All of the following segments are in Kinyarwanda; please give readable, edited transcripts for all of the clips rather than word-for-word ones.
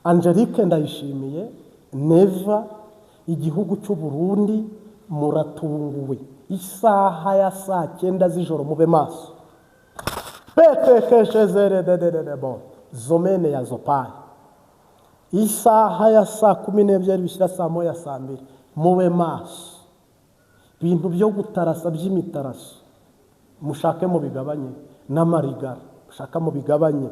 Angelique Ndayishimiye, Neva, igihugu cy'u Burundi, muratunguwe. Isaha ya saa 9 z'ijoro mube maso. Petekeshezere, zomene ya zopayi. Isaha ya saa 12 bishyira saa 1, saa 2, mube maso. Ibintu byo gutarasa by'imitaraso mushake mubigabanye, n'amarigara mushaka mubigabanye,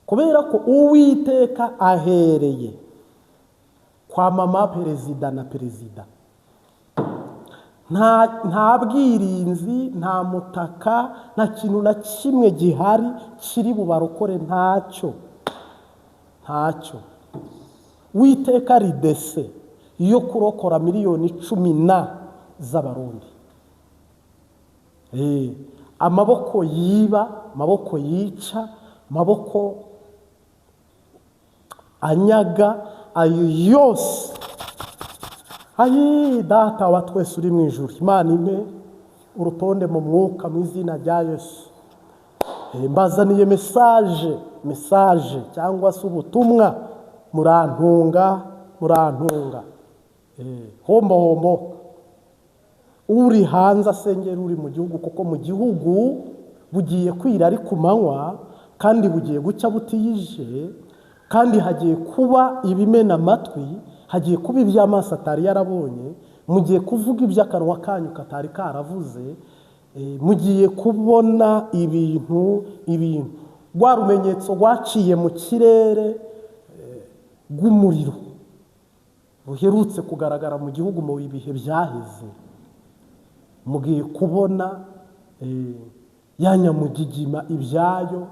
kubera ko Uwiteka ahereye kwa mama perezida na perezida. Nta bwirinzi, nta mutaka, nta kintu na kimwe gihari kiri bubarokore, ntacyo, ntacyo. Witeka ridese yo kurokora miliyoni 10 na z'Abarundi. Amaboko yiba, amaboko yica, amaboko anyaga, ayo yose. Ayi Data wa twese uri mu ijuru, Imana impe urutonde mu mwuka mu izina rya Yesu. Mbazaniye message cyangwa se ubutumwa. Murantunga, murantunga. Hombo hombo, uri hanze asengera uri mu gihugu, kuko mu gihugu bugiye kwira ari ku manywa, kandi bugiye gucya butije, kandi hagiye kuba ibimena amatwi, hagiye kuba iby'amaso atari yarabonye, mugiye kuvuga iby'akanwa kanyu katari karavuze. Mugiye kubona ibintu rwa rumenyetso rwaciye mu kirere, rw'umuriro ruherutse kugaragara mu gihugu mu bihe byaheze. Mugiye kubona ya nyamugigima ibyayo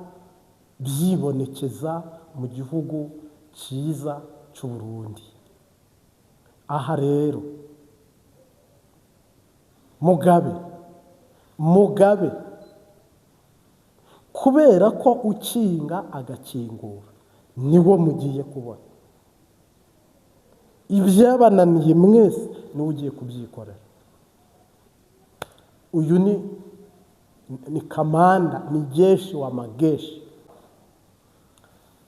byibonekeza mu gihugu cyiza cy'u Burundi. Aha rero, mugabe, mugabe, kubera ko ukinga agakingura niwo mugiye kubona. Ibyabananiye mwese niwe ugiye kubyikorera. Uyu ni kamanda, ni jeshi wa mageshi.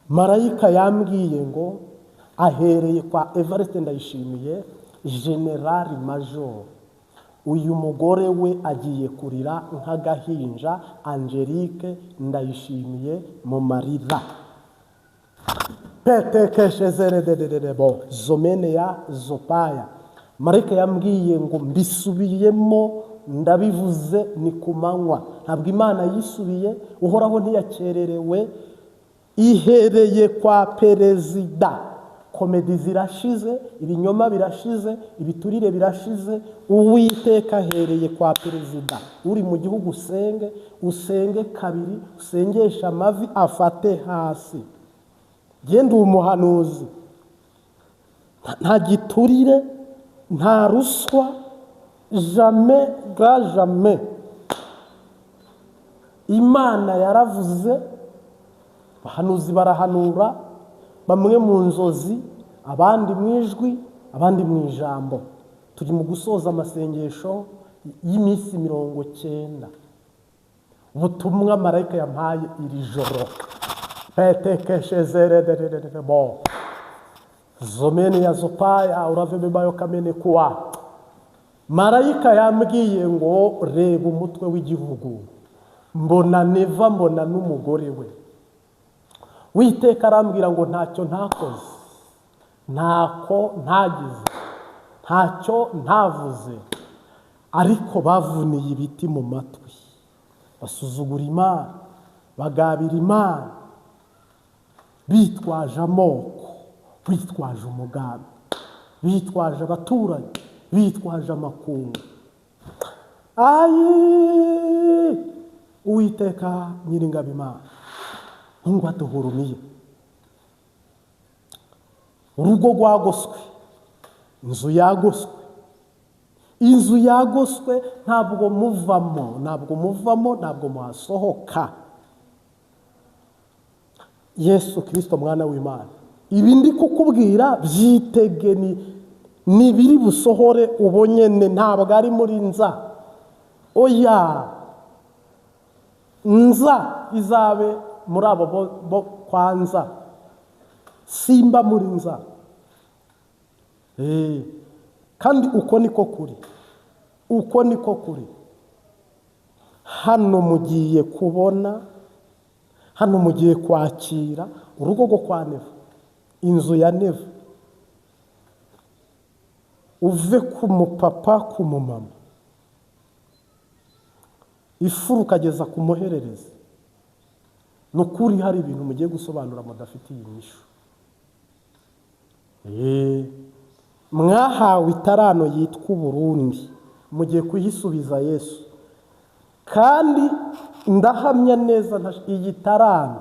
Marayika yambwiye ngo ahereye kwa Evariste Ndayishimiye, generali majoro, uyu mugore we agiye kurira nk'agahinja, Angelique Ndayishimiye, mu marira. Petekeshezerederebo zomene ya zopaya. Marayika yambwiye ngo mbisubiyemo, ndabivuze, ni ku manywa. Ntabwo Imana yisubiye, Uhoraho ntiyakererewe. Ihereye kwa perezida. Comédie zirashize, ibinyoma birashize, ibiturire birashize. Uwiteka ahereye kwa perezida. Uri mu gihugu usenge, usenge kabiri, usengeshe amavi afate hasi. Genda uwo muhanuzi, nta giturire, nta ruswa, jamais grand jamais. Imana yaravuze, abahanuzi barahanura, bamwe mu nzozi, abandi mu ijwi, abandi mu ijambo. Turi mu gusoza amasengesho y'iminsi 90. Ubutumwa marayika yampaye iri joro, petekeshezerederebo zomeni ya zopaya uravebebayo kamene kuwa. Marayika yambwiye ngo reba umutwe w'igihugu, mbona Neva, mbona n'umugore we. Witeka arambwira ngo ntacyo ntakoze, ntako ntagize, ntacyo ntavuze, ariko bavuniye ibiti mu matwi, basuzugura Imana, bagabira Imana, bitwaje amoko, bitwaje umugambi, bitwaje abaturanyi, bitwaje amakungu. Ayi Uwiteka Nyiringabo Imana, Mungu atuhurumiye. Urugo rwagoswe, inzu yagoswe, inzu yagoswe, ntabwo muvamo, ntabwo muvamo, ntabwo muhasohoka. Yesu Kirisito mwana w'Imana, ibi ndi kukubwira byitege, ni ibiri busohore ubonyene, ntabwo ari muri nza. Oya, nza izabe muri abo bo kwanza. Simba muri nza. Kandi uko niko kuri. Uko niko kuri. Hano mugiye kubona, hano mugiye kwakira urugo rwo kwa Neva, inzu ya Neva. Uve ku mupapa ku mumama, ifuru ukageza ku muhererezi. Ni ukuri hari ibintu mugiye gusobanura mudafitiye inyishu. Mwahawe itarano yitwa Uburundi, mugiye kuyisubiza Yesu. Kandi ndahamya neza iyi tarano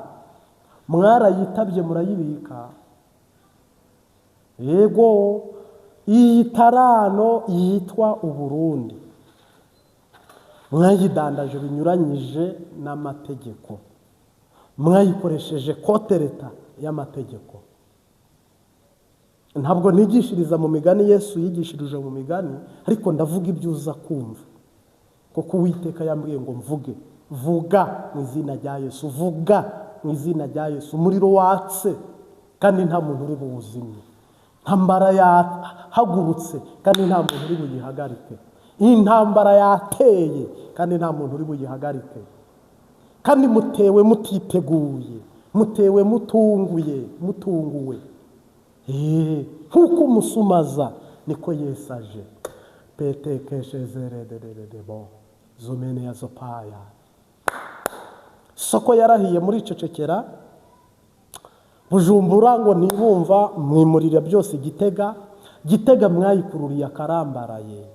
mwarayitabye murayibika. Yego, iyi tarano yitwa Uburundi mwayidandaje binyuranyije n'amategeko, mwayikoresheje kotereta y'amategeko. Ntabwo nigishiriza mu migani, Yesu yigishirije mu migani, ariko ndavuga ibyo uza kumva. Kuko Uwiteka yambwiye ngo mvuge, vuga mu izina rya Yesu, vuga mu izina rya Yesu. Umuriro watse kandi nta muntu uri buwuzimye, intambara yahagurutse kandi nta muntu uri buyihagarike, intambara yateye kandi nta muntu uri buyihagarike. Kandi mutewe mutiteguye, mutewe mutunguye, mutunguwe. Nkuko umusumaza niko Yesu aje. Petekeshezerederedebo zomene ya zopaya. Soko yarahiye muri cecekera. Bujumbura ngo ntibumva, mwimurira byose Gitega. Gitega mwayikururiye akarambaraye,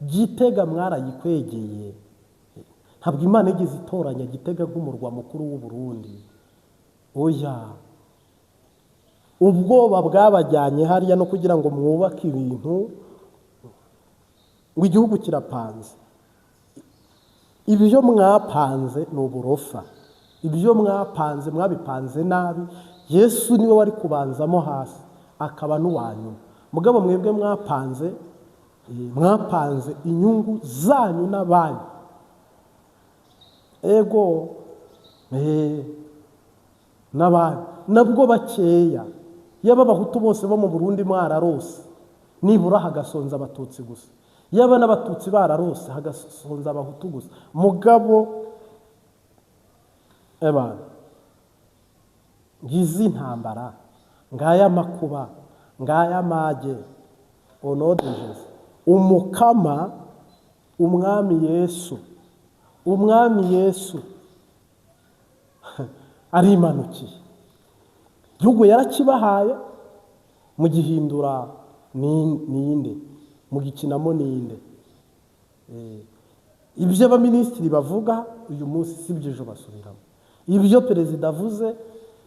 Gitega mwarayikwegeye. Ntabwo Imana igeze itoranya Gitega nk'umurwa mukuru w'u Burundi. Oya, ubwoba bwabajyanye hariya no kugira ngo mwubake ibintu ngo igihugu kirapanze. Ibyo mwapanze ni uburofa, ibyo mwapanze mwabipanze nabi. Yesu niwe wari kubanzamo hasi akaba n'uwanyuma. Mugabo mwebwe mwapanze, mwapanze inyungu zanyu n'abanyu. Ego n'abanyu nabwo bakeya. Yaba abahutu bose bo mu Burundi mwararose, nibura hagasonza abatutsi gusa. Yaba n'abatutsi bararose hagasonza abahutu gusa. Mugabo ebana, ngizi intambara, ngaya makuba, ngaya mage, onodejes. Umukama, umwami Yesu, umwami Yesu arimanukiye. Igihugu yarakibahaye, mugihindura ninde, mugikinamo ninde. Ibyo abaminisitiri bavuga uyu munsi si byo ejo basubiramo. Ibyo perezida avuze,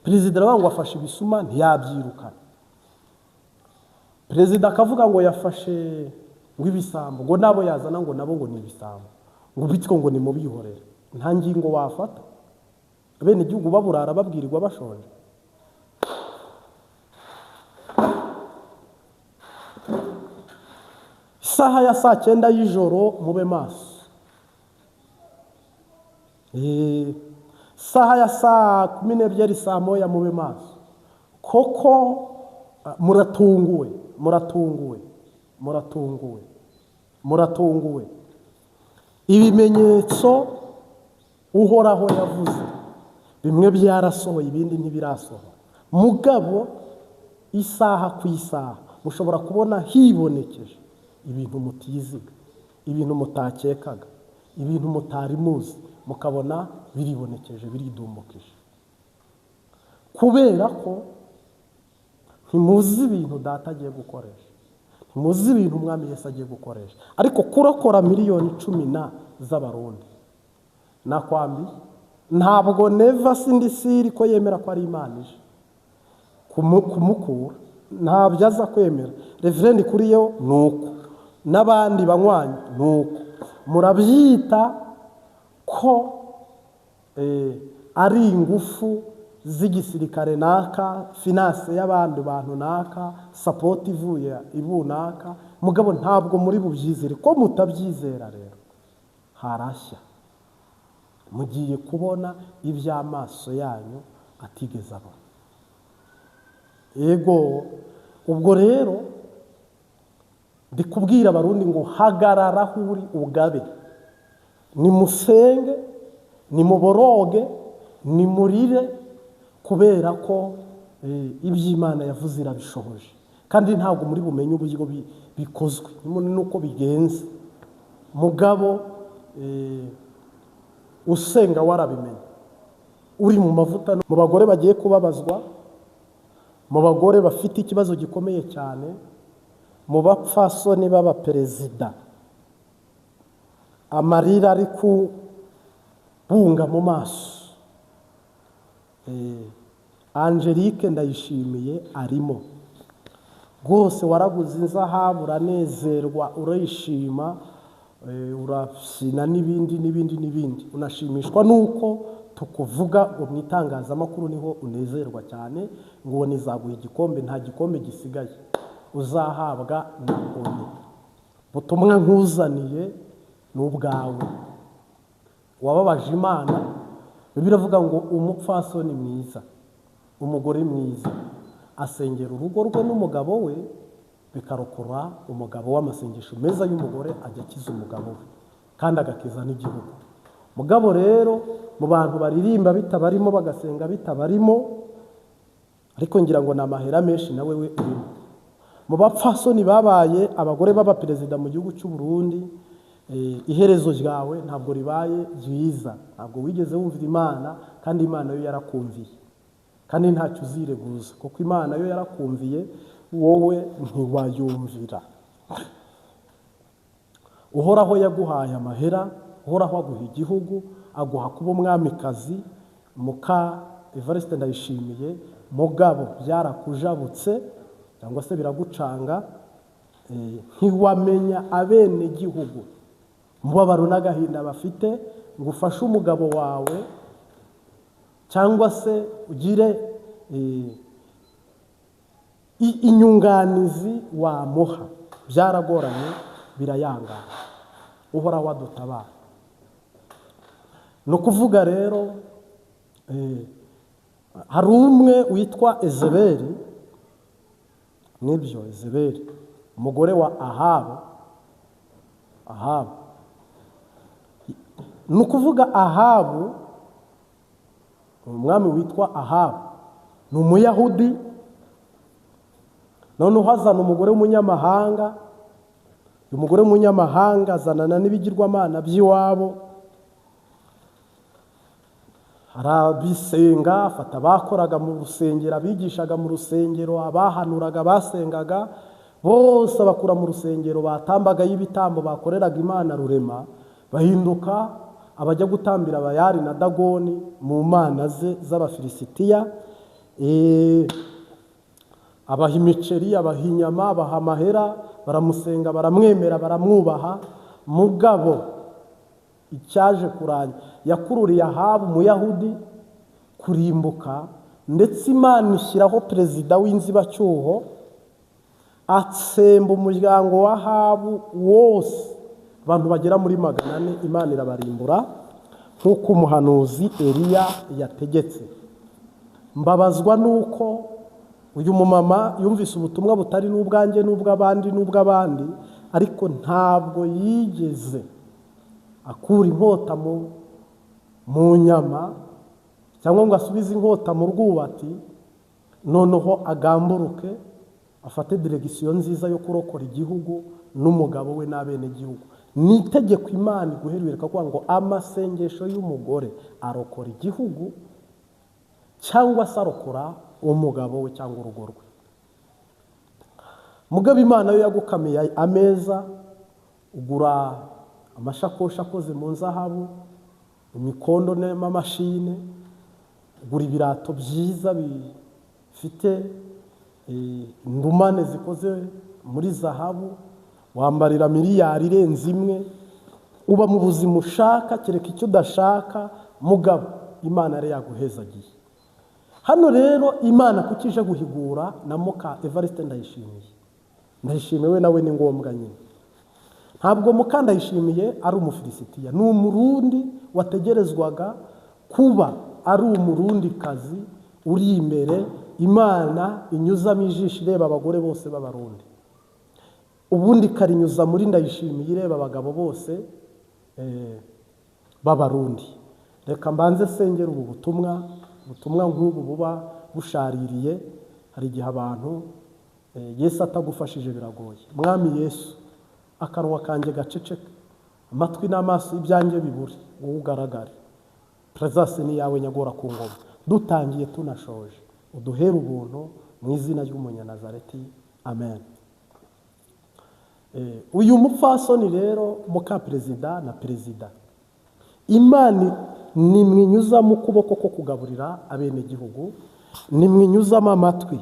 perezida aravuga ngo afashe ibisuma ntiyabyirukana. Perezida akavuga ngo yafashe ngo ibisambo, ngo nabo yazana ngo nabo ngo ni ibisambo, ngo bityo ngo nimubihorere. Nta ngingo wafata. Bene igihugu baburara babwirirwa bashonje. Isaha ya saa 9 y'ijoro mube maso. Isaha ya saa 12 saa 1 mube maso. Koko muratunguwe, muratunguwe, muratunguwe, muratunguwe. Ibimenyetso Uhoraho yavuze bimwe byarasohoye ibindi ntibirasohora. Mugabo isaha ku isaha mushobora kubona hibonekeje ibintu mutiziga, ibintu mutakekaga, ibintu mutari muzi, mukabona biribonekeje, biridumbukije. Kubera ko ntimuzi ibintu data agiye gukoresha, ntimuzi ibintu umwami Yesu agiye gukoresha. Ariko kurokora miliyoni 10 z'abarundi nakwambi, ntabwo Neva sindi siri ko yemera ko ari Imana ije kumukura, ntabyo aza kwemera. Reverend kuri yo nuko, n'abandi banywanyi nuko. Murabyita ko ari ingufu z'igisirikare naka, finance y'abandi bantu naka, support ivuye ibunaka. Mugabo ntabwo muri bubyizere. Ko mutabyizera rero harashya. Mugiye kubona iby'amaso yanyu atigeze abona. Yego, ubwo rero ndi kubwira Abarundi ngo hagarara aho uri ugabe, nimusenge, nimuboroge, nimurire, kubera ko iby'Imana yavuze irabishohoje, kandi ntabwo muri bumenye uburyo bikozwe nuko bigenze. Mugabo usenga warabimenya, uri mu mavuta. Mu bagore bagiye kubabazwa, mu bagore bafite ikibazo gikomeye cyane, mu bapfasoni b'abaperezida, amarira ari kubunga mu maso, Angelique Ndayishimiye arimo rwose. Waraguze inzahabu, uranezerwa, urishima, urasina n'ibindi n'ibindi n'ibindi, unashimishwa n'uko tukuvuga ngo mu itangazamakuru niho unezerwa cyane, ngo nizaguha igikombe. Nta gikombe gisigaye uzahabwa na ONU. Ubutumwa nkuzaniye ni ubwawe. Wababaje Imana. Biravuga ngo umupfasoni mwiza, umugore mwiza, asengera urugo rwe n'umugabo we, bikarokora umugabo. W'amasengesho meza y'umugore ajya akiza umugabo we kandi agakiza n'igihugu. Mugabo rero mu bantu baririmba bitabarimo, bagasenga bitabarimo, ariko ngira ngo ni amahera menshi, nawe we urimo. Mu bapfasoni babaye abagore b'abaperezida mu gihugu cy'u Burundi, iherezo ryawe ntabwo ribaye ryiza. Ntabwo wigeze wumvira Imana, kandi Imana yo yarakumviye, kandi ntacyo uzireguza, kuko Imana yo yarakumviye, wowe ntiwayumvira. Uhoraho yaguhaye amahera, Uhoraho aguha igihugu, aguha kuba umwamikazi, muka Evariste Ndayishimiye. Mugabo byarakujabutse cyangwa se biragucanga, ntiwamenya abenegihugu umubabaro n'agahinda bafite ngo ufashe umugabo wawe, cyangwa se ugire inyunganizi wamuha. Byaragoranye, birayangana. Uhoraho adutabara. Ni ukuvuga rero, hari umwe witwa Ezeberi, nibyo, Ezeberi umugore wa Ahabu. Ahabu, ni ukuvuga Ahabu, umwami witwa Ahabu ni Umuyahudi. Noneho azana umugore w'umunyamahanga. Uyu mugore w'umunyamahanga azanana n'ibigirwamana by'iwabo, arabisenga, afata abakoraga mu rusengero, abigishaga mu rusengero, abahanuraga, basengaga bose, abakura mu rusengero, batambagayo ibitambo, bakoreraga Imana Rurema, bahinduka abajya gutambira Bayali na Dagoni mu mana ze z'Abafilisitiya. Abaha imiceri, abaha inyama, abaha amahera, baramusenga, baramwemera, baramwubaha. Mugabo icyaje kurangira, yakururiye Ahabu Umuyahudi kurimbuka, ndetse Imana ishyiraho perezida w'inzibacyuho, atsemba umuryango wa Ahabu wose, abantu bagera muri 400, Imana irabarimbura nk'uko umuhanuzi Eliya yategetse. Mbabazwa n'uko uyu mumama yumvise ubutumwa butari n'ubwanjye n'ubw'abandi n'ubw'abandi, ariko ntabwo yigeze akura inkota mu nyama, cyangwa ngo asubize inkota mu rwubati, noneho agamburuke afate diregisiyo nziza yo kurokora igihugu n'umugabo we n'abenegihugu. Ni itegeko Imana iguherereka kuvuga ngo amasengesho y'umugore arokora igihugu, cyangwa se arokora umugabo we cyangwa urugo rwe. Mugabo Imana yo yagukamiye ameza, ugura amashakoshi akoze mu nzahabu, imikondo n'amamashine, ugura ibirato byiza bifite indumane zikoze muri zahabu, wambarira miliyari irenze imwe, uba mu buzima ushaka, kereka icyo udashaka. Mugabo Imana yari yaguhezagiye. Hano rero Imana kuko ije guhigura na muka Evariste Ndayishimiye, Ndayishimiye we nawe ni ngombwa nyine. Ntabwo muka Ndayishimiye ari Umufilisitiya, ni Umurundi wategerezwaga kuba ari Umurundikazi uri imbere Imana inyuzamo ijisho ireba abagore bose b'Abarundi, ubundi ikarinyuza muri Ndayishimiye ireba abagabo bose b'Abarundi. Reka mbanze sengera ubu butumwa, ubutumwa nk'ubu buba bushaririye. Hari igihe abantu Yesu atagufashije biragoye. Mwami Yesu, akanwa kanjye gaceceke, amatwi n'amaso ibyanjye bibure, wowe ugaragare. Presence ni yawe nyagora ku ngoma. Dutangiye tunashoje, uduhere ubuntu mu izina ry'Umunyanazareti, amen. Uyu mupfasoni rero muka perezida na perezida, Imana nimwinyuzamo ukuboko ko kugaburira abenegihugu, nimwinyuzamo amatwi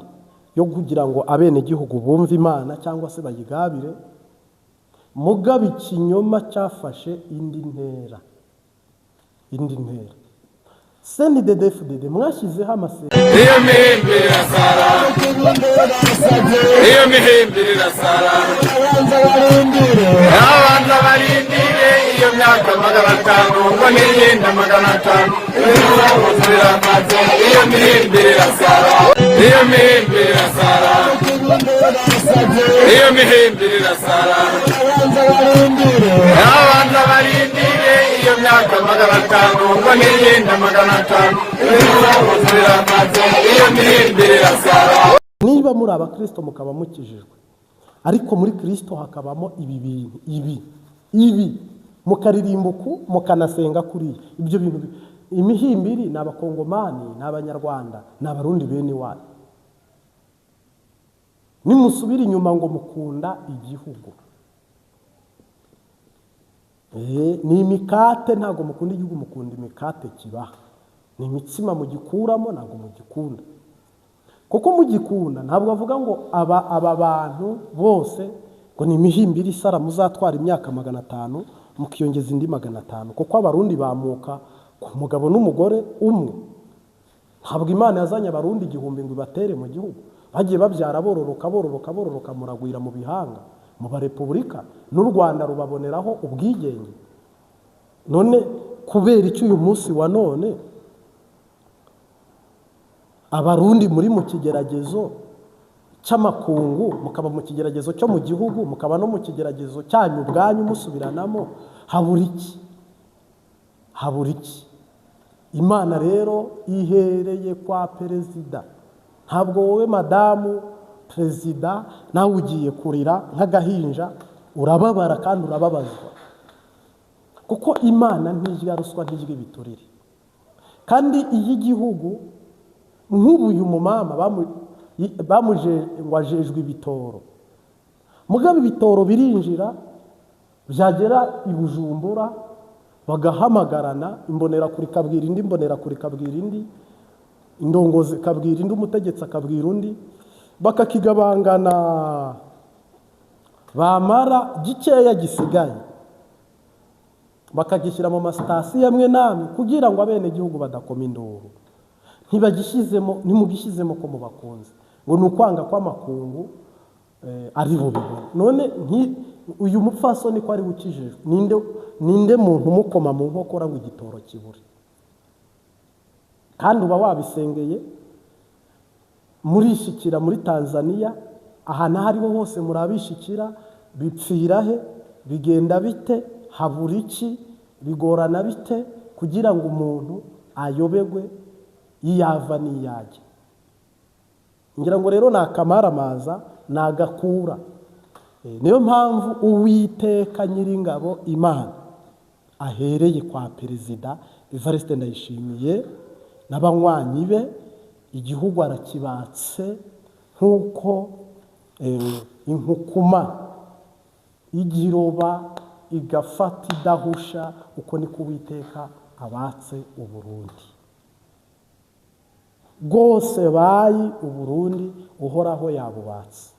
yo kugira ngo abenegihugu bumve Imana cyangwa se bayigabire. Mugabe ikinyoma cyafashe indi ntera, indi ntera. CNDD-FDD mwashyizeho amasezerano. Iyo mihimbiri irasara, iyo mihimbiri irasara, abanza barindire iyo myaka 500 ngo n'iyindi 500 biramaze. Iyo mihimbiri irasara, iyo mihimbiri irasara, iyo mihimbiri irasara, abanza barindire iyo myaka 500 ngo n'iyindi 500 biramaze. Iyo mihimbiri irasara. Niba muri abakristo mukaba mukijijwe, ariko muri Kristo hakabamo ibi bintu, ibi mukaririmba uku, mukanasenga kuriya, ibyo bintu imihimbiri ni Abakongomani, ni Abanyarwanda, ni Abarundi bene wanyu. Nimusubira inyuma ngo mukunda igihugu, ni imikate, ntabwo mukunda igihugu, mukunda imikate kibaha, ni imitsima mugikuramo, ntabwo mugikunda. Kuko mugikunda ntabwo bavuga ngo aba bantu bose ngo ni imihimbiri isara, muzatwara imyaka 500 mukiyongeza indi 500, kuko Abarundi bamuka ku mugabo n'umugore umwe. Ntabwo Imana yazanye Abarundi 1000 ngo ibatere mu gihugu, bagiye babyara bororoka bororoka bororoka, muragwira mu bihanga mu barepubulika, n'u Rwanda rubaboneraho ubwigenge. None kubera icyo uyu munsi wa none Abarundi muri mu kigeragezo cy'amakungu, mukaba mu kigeragezo cyo mu gihugu, mukaba no mu kigeragezo cyanyu ubwanyu musubiranamo, habura iki? Habura iki? Imana rero ihereye kwa perezida. Ntabwo wowe madamu perezida nawe ugiye kurira nk'agahinja, urababara kandi urababazwa, kuko Imana ntirya ruswa, ntirya ibiturire. Kandi iyo igihugu nk'ubu uyu mumama bamuje ngo ajejwe ibitoro, mugabo ibitoro birinjira byagera i Bujumbura bagahamagarana, imbonerakure ikabwira indi, imbonerakure ikabwira indi, indongozi ikabwira indi, umutegetsi akabwira undi, bakakigabangana, bamara gikeya gisigaye bakagishyira mu masitasiyo amwe n'amwe kugira ngo abenegihugu badakoma induru. Ntibagishyizemo, ntimugishyizemo ko mubakunze, ngo ni ukwanga kw'amakungu ari bubibone. None uyu mupfasoni ko ari ukijijwe, ninde muntu umukoma mu nkokora ngo igitoro kibure? Kandi uba wabisengeye, murishikira muri Tanzania, ahantu aho ariho hose murabishikira, bipfira he? Bigenda bite? Habura iki? Bigorana bite kugira ngo umuntu ayobegwe iyava n'iyajya? Ngira ngo rero ni akamaramaza, ni agakura. Niyo mpamvu Uwiteka Nyiringabo Imana ahereye kwa perezida Evariste Ndayishimiye n'abanywanyi be, igihugu arakibatse nk'uko inkukuma igiroba igafata idahusha, uko niko Uwiteka abatse Uburundi bwose. Bayi Uburundi Uhoraho yabubatse,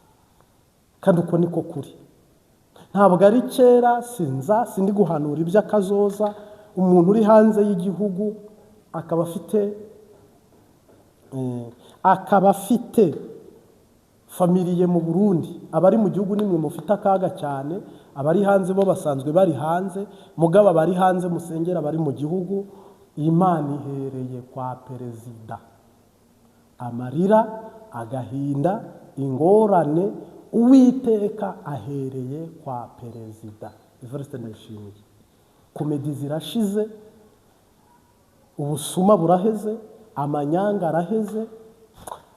kandi uko niko kuri. Ntabwo ari kera, sinza sindi guhanura iby'akazoza. Umuntu uri hanze y'igihugu akaba afite famille mu Burundi, abari mu gihugu nimwe mufite akaga cyane, abari hanze bo basanzwe bari hanze, mugabo abari hanze musengera abari mu gihugu. Imana ihereye kwa perezida. Amarira, agahinda, ingorane, Uwiteka ahereye kwa Perezida Evariste Ndayishimiye. Comédie zirashize, ubusuma buraheze, amanyanga araheze,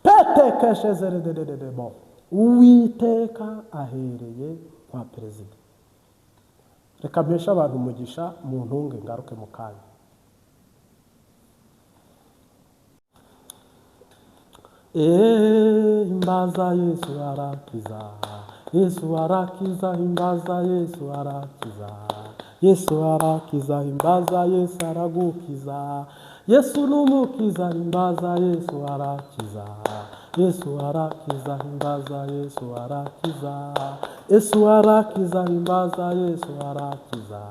petekeshezerederedebo. Uwiteka ahereye kwa Perezida. Reka mpeshe abantu umugisha, mu ntunge ngaruke mu kanya. Himbaza Yesu arakiza, Yesu arakiza, himbaza Yesu arakiza, Yesu arakiza, himbaza Yesu aragukiza, Yesu n'umukiza, himbaza Yesu arakiza, Yesu arakiza, himbaza Yesu arakiza, Yesu arakiza, himbaza Yesu arakiza,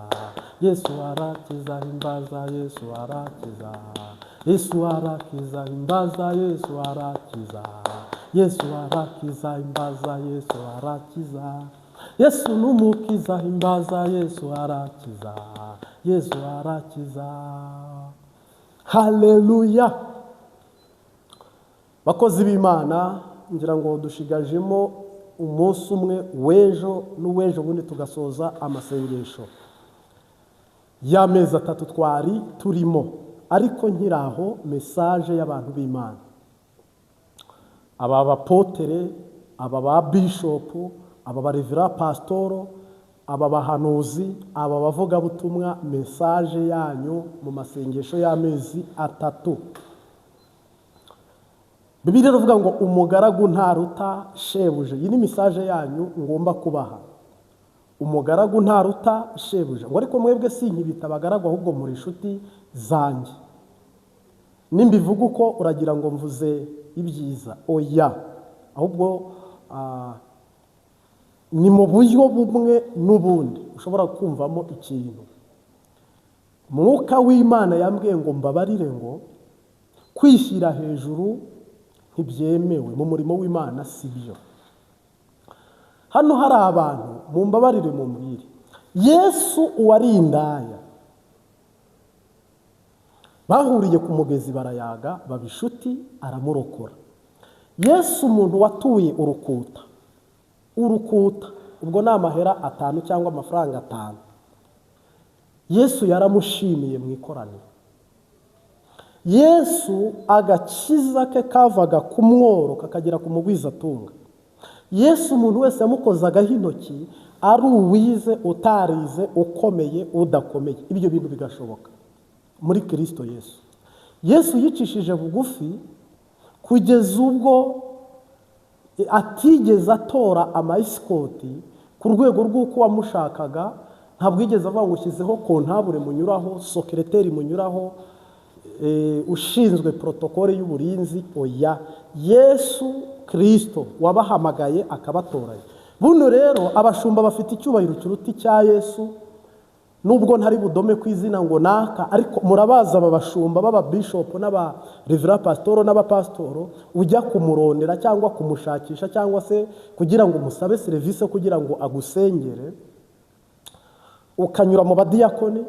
Yesu arakiza, himbaza Yesu arakiza, Yesu arakiza, himbaza Yesu arakiza, Yesu arakiza, himbaza Yesu arakiza, Yesu n'umukiza, himbaza Yesu arakiza, Yesu arakiza. Haleluya. Bakozi b'Imana, ngira ngo dushigajemo umunsi umwe w'ejo n'uw'ejo bundi tugasoza amasengesho y'amezi 3 twari turimo. Ariko nkiraho message y'abantu b'Imana, aba bapotere, aba ba bishop, aba ba revera pastoro, aba bahanuzi, aba bavugabutumwa, message yanyu mu masengesho y'amezi 3. Bibiliya iravuga ngo umugaragu ntaruta shebuja. Iyi ni message yanyu ngomba kubaha. Umugaragu ntaruta shebuja. Ngo ariko mwebwe sinkibita abagaragu, ahubwo muri inshuti zanjye. Nimbivuga uko uragira ngo mvuze ibyiza, oya, ahubwo ni mu buryo bumwe n'ubundi ushobora kumvamo ikintu. Mwuka w'Imana yambwiye ngo mbabarire, ngo kwishyira hejuru ntibyemewe mu murimo w'Imana, si byo. Hano hari abantu, mumbabarire mumbwire, Yesu uwari indaya bahuriye ku mugezi barayaga, baba inshuti, aramurokora. Yesu umuntu watuye urukuta, urukuta ubwo ni amahera 5 cyangwa amafaranga 5, Yesu yaramushimiye mu ikoraniro. Yesu agakiza ke kavaga ku mworo kakagera ku mugwizatunga. Yesu umuntu wese yamukozagaho intoki, ari uwize, utarize, ukomeye, udakomeye, ibyo bintu bigashoboka muri Kristo Yesu. Yesu yicishije bugufi kugeza ubwo atigeze atora amayisikoti ku rwego rw'uko wamushakaga. Ntabwo yigeze avuga ngo ushyizeho kontabure munyuraho, sokereteri munyuraho, ushinzwe protokole y'uburinzi, oya. Yesu Kristo wabahamagaye akabatoranya. Buno rero abashumba bafite icyubahiro kiruta icya Yesu, nubwo ntari budome ku izina ngo naka, ariko murabaza aba bashumba b'aba bishop n'aba revera pastoro n'abapastoro, ujya kumurondera cyangwa kumushakisha cyangwa se kugira ngo umusabe serivisi kugira ngo agusengere, ukanyura mu badiyakoni,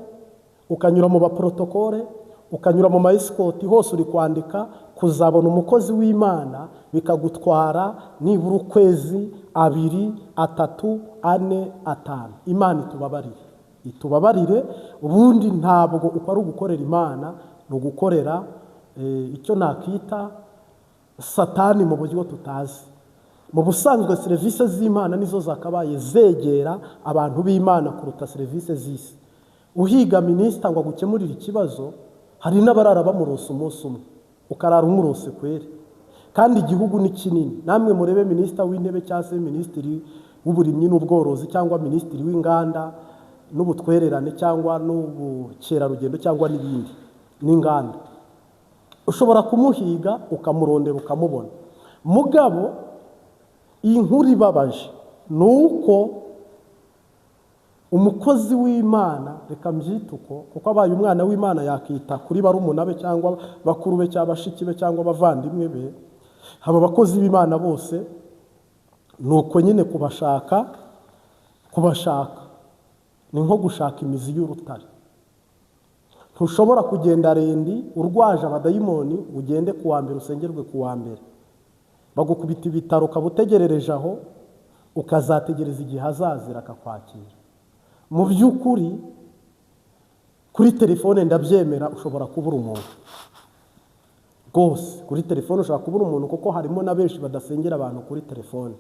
ukanyura mu baprotokole, ukanyura mu mayisikoti, hose uri kwandika kuzabona umukozi w'Imana, bikagutwara nibura ukwezi, 2, 3, 4, 5. Imana itubabarire, itubabarire. Ubundi ntabwo uko ari ugukorera Imana, ni ugukorera icyo nakita Satani mu buryo tutazi. Mu busanzwe serivisi z'Imana nizo zakabaye zegera abantu b'Imana kuruta serivisi z'isi. Uhiga minisita ngo agukemurire ikibazo, hari n'abarara bamurose umunsi umwe, ukarara umurose kweri. Kandi igihugu ni kinini. Namwe murebe minisita w'intebe cyangwa se minisitiri w'uburimyi n'ubworozi cyangwa minisitiri w'inganda n'ubutwererane cyangwa n'ubukerarugendo cyangwa n'ibindi n'inganda, ushobora kumuhiga ukamurondera ukamubona. Mugabo iyi nkuru ibabaje ni uko umukozi w'Imana, reka mbyite uko, kuko abaye umwana w'Imana yakita kuri barumuna be cyangwa bakuru be cyangwa bashiki be cyangwa abavandimwe be, aba bakozi b'Imana bose ni uko nyine kubashaka, kubashaka ni nko gushaka imizi y'urutare. Ntushobora kugenda lundi urwaje abadayimoni, ugende ku wa mbere usengerwe ku wa mbere. Bagukubita ibitaro, ukaba utegerereje aho, ukazategereza igihe azazira akakwakira. Mu by'ukuri, kuri telefone ndabyemera, ushobora kubura umuntu rwose. Kuri telefone ushobora kubura umuntu, kuko harimo na benshi badasengera abantu kuri telefone.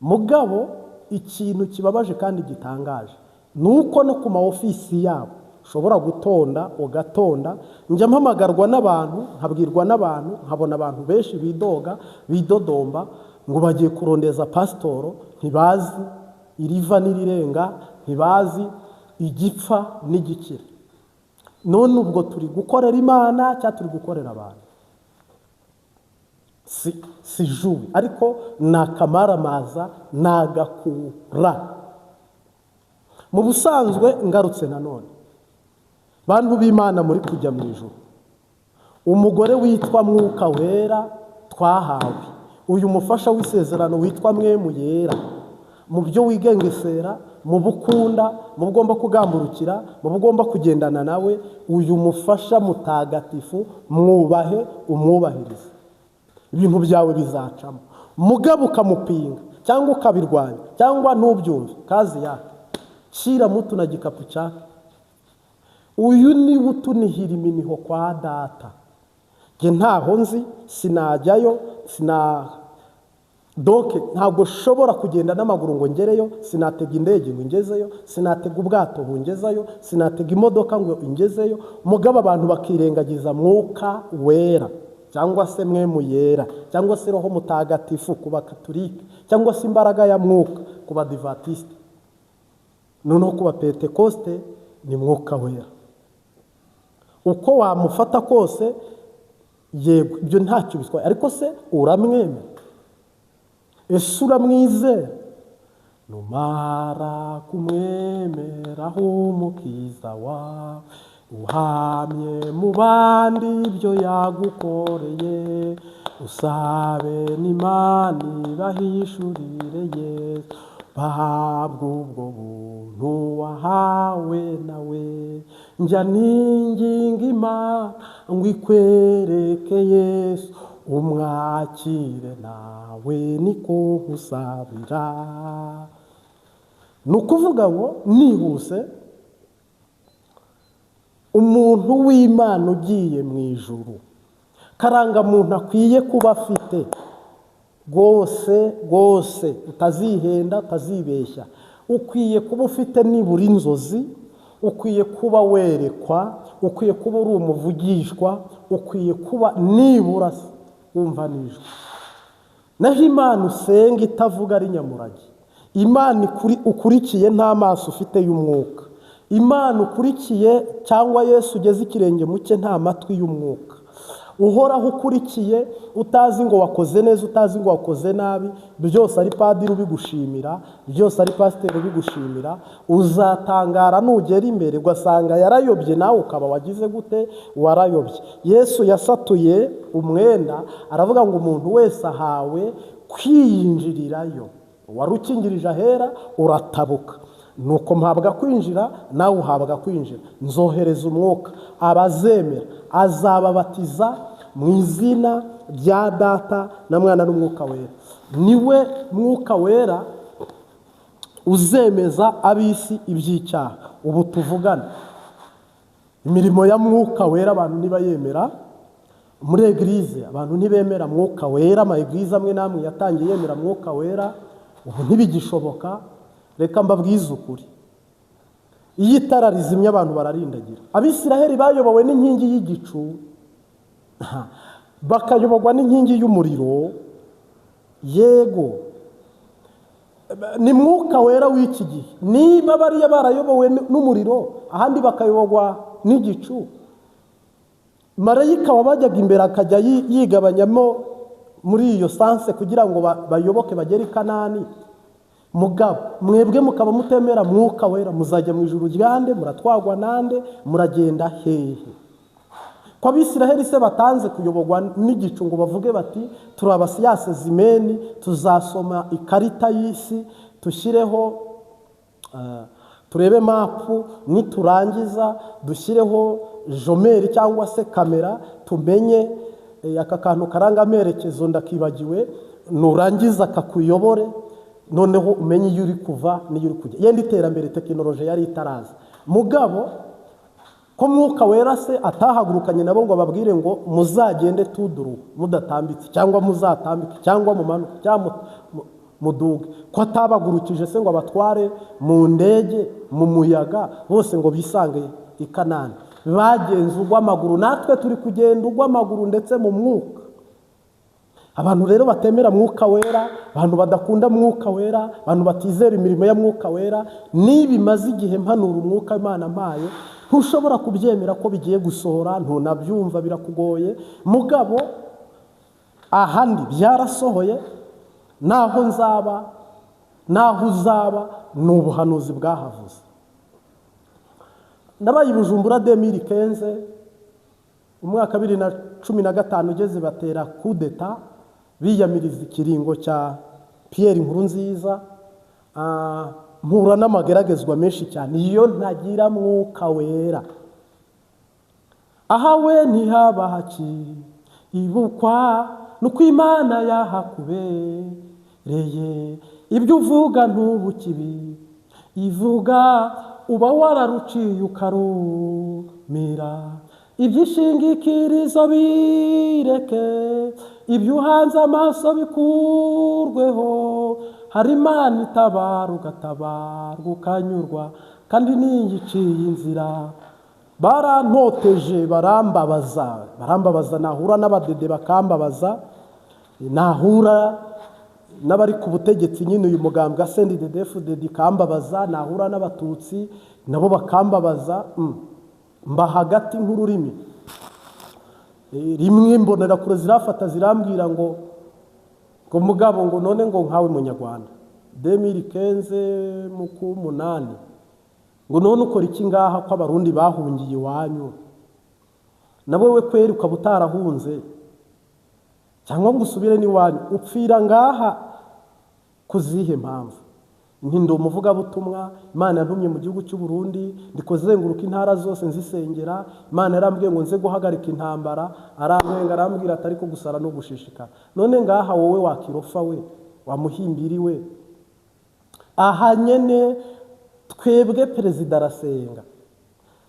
Mugabo ikintu kibabaje kandi gitangaje ni uko no ku ma ofisi yabo ushobora gutonda, ugatonda. Njya mpamagarwa n'abantu, nkabwirwa n'abantu, nkabona abantu benshi bidoga, bidodomba ngo bagiye kurondeza pasitoro, ntibazi iriva n'irirenga, ntibazi igipfa n'igikira. None ubwo turi gukorera Imana cyangwa turi gukorera abantu? Si juwe, ariko ni akamaramaza, ni agakura. Mu busanzwe, ngarutse nanone, bantu b'Imana muri kujya mu ijuru, umugore witwa Mwuka Wera twahawe, uyu mufasha w'isezerano witwa Mwemu Yera, mu byo wigengesera, mu bukunda, mu bugomba kugamburukira, mu bugomba kugendana nawe, uyu mufasha mutagatifu mwubahe, umwubahirize, ibintu byawe bizacamo. Mugabo ukamupinga cyangwa ukabirwanya cyangwa ntubyumve, kazi yake, shyira mutu na gikapu cyake. Uyu niwe utunihira iminiho kwa Data. Njye ntaho nzi, sinajyayo, sina doke, ntabwo nshobora kugenda n'amaguru ngo ngereyo, sinatega indege ngo ingezeyo, sinatega ubwato ngo ngezeyo, sinatega imodoka ngo ingezeyo. Mugabo abantu bakirengagiza Mwuka Wera, cyangwa se Mwemu Yera, cyangwa se Roho Mutagatifu ku Bakaturike, cyangwa se imbaraga ya Mwuka ku Badivatisite. Noneho ku Bapentekosite ni Mwuka Wera. Uko wamufata kose, yego, ibyo ntacyo bitwaye, ariko se uramwemera? Ese uramwizera? Numara kumwemeraho Umukiza wawe, uhamye mu bandi ibyo yagukoreye, usabe n'Imana ibahishurire Yesu, bahabwa ubwo buntu wahawe nawe. Njya ninginga Imana ngo ikwereke Yesu, umwakire nawe, niko nkusabira. Ni ukuvuga ngo nihuse, umuntu w'Imana ugiye mu ijuru, karangamuntu akwiye kuba afite rwose rwose, utazihenda, utazibeshya, ukwiye kuba ufite nibura inzozi, ukwiye kuba werekwa, ukwiye kuba uri umuvugishwa, ukwiye kuba nibura wumva n'ijwi. Naho Imana usenga itavuga ari nyamurage, Imana ukurikiye nta maso ufite y'umwuka, Imana ukurikiye cyangwa Yesu ugeze ikirenge mu cye nta matwi y'umwuka, uhoraho ukurikiye utazi ngo wakoze neza, utazi ngo wakoze nabi, byose ari padiri ubigushimira, byose ari pasiteri ubigushimira, uzatangara nugera imbere ugasanga yarayobye, nawe ukaba wagize gute? Warayobye. Yesu yasatuye umwenda, aravuga ngo umuntu wese ahawe kwiyinjirirayo. Wari ukingirije ahera uratabuka, nuko mpabwa kwinjira, nawe uhabwa kwinjira. Nzohereza Umwuka, abazemera azababatiza mu izina rya Data na Mwana n'Umwuka Wera. Niwe Mwuka Wera uzemeza ab'isi iby'icyaha. Ubu tuvugana, imirimo ya Mwuka Wera abantu ntibayemera muri église, abantu ntibemera Mwuka Wera. Ama église amwe n'amwe yatangiye yemera Mwuka Wera, ubu ntibigishoboka. Reka mbabwize ukuri, iyo itara rizimye abantu bararindagira. Abisiraheli bayobowe n'inkingi y'igicu, bakayoborwa n'inkingi y'umuriro. Yego, ni Mwuka Wera w'iki gihe. Niba bariya barayobowe n'umuriro, ahandi bakayoborwa n'igicu, marayika wabajyaga imbere akajya yigabanyamo muri iyo sens kugira ngo bayoboke bagere i Kanani, mugabo mwebwe mukaba mutemera Mwuka Wera, muzajya mu ijuru ryande? Muratwagwa nande? Muragenda hehe? Ko Abisiraheli se batanze kuyoborwa n'igicu ngo bavuge bati: "Turi aba sciences humaines, tuzasoma ikarita y'isi, tushyireho Turebe mapu, niturangiza dushyireho jumelles cyangwa se kamera, tumenye aka kantu karanga amerekezo ndakibagiwe. Nurangiza kakuyobore, noneho umenye iyo uri kuva n'iyo uri kujya. Yenda iterambere, tekinoloji yari itaraza. Mugabo ko Mwuka Wera se atahagurukanye nabo ngo ababwire ngo muzagende tuduru mudatambitse, cyangwa muzatambike, cyangwa mumanuke, cyangwa muduge? Ko atabagurukije se ngo abatware mu ndege, mu muyaga, bose ngo bisange i Kanani? Bagenze ugw'amaguru. Natwe turi kugenda ugw'amaguru, ndetse mu mwuka. Abantu rero batemera Mwuka Wera, abantu badakunda Mwuka Wera, abantu batizera imirimo ya Mwuka Wera, niba imaze igihe mpanura umwuka Imana mpaye, ntushobora kubyemera ko bigiye gusohora, ntunabyumva, birakugoye. Mugabo ahandi byarasohoye, naho nzaba, naho uzaba, ni ubuhanuzi bwahavuze. Nabaye i Bujumbura 2015, umwaka 2015 ugeze batera kudeta, biyamiriza ikiringo cya Pierre Nkurunziza. Mpura n'amageragezwa menshi cyane. Iyo ntagira Mwuka Wera, aha we ntihaba hakibukwa nuko Imana yahakubereye. Ibyo uvuga ntubukibi ivuga, uba wararuciye ukarumira. Ibyishingikirizo bireke, ibyo uhanze amaso bikurweho. Hari Imana itabara, ugatabarwa, ukanyurwa, kandi niyo iciye inzira. Barantoteje, barambabaza, barambabaza. Nahura n'abadede bakambabaza, nahura n'abari ku butegetsi nyine, uyu mugambwe wa CNDD-FDD ikambabaza, nahura n'abatutsi nabo bakambabaza. Mba hagati nk'ururimi. Rimwe imbonerakure zirafata, zirambwira ngo mugabo, ngo none ngo nkawe munyarwanda, 2015 mu k'umunani, ngo none ukora iki ngaha ko abarundi bahungiye iwanyu, nawe we kweri ukaba utarahunze cyangwa ngo usubire n'iwanyu, upfira ngaha ku zihe mpamvu? Nti ndi umuvugabutumwa, Imana yantumye mu gihugu cy'u Burundi, ndi kuzenguruka intara zose nzisengera, Imana yarambwiye ngo nze guhagarika intambara. Arantwenga, arambwira ati ariko gusara no gushishikara, none ngaha wowe wakirofa we, wamuhimbiri we, aha nyene twebwe perezida arasenga,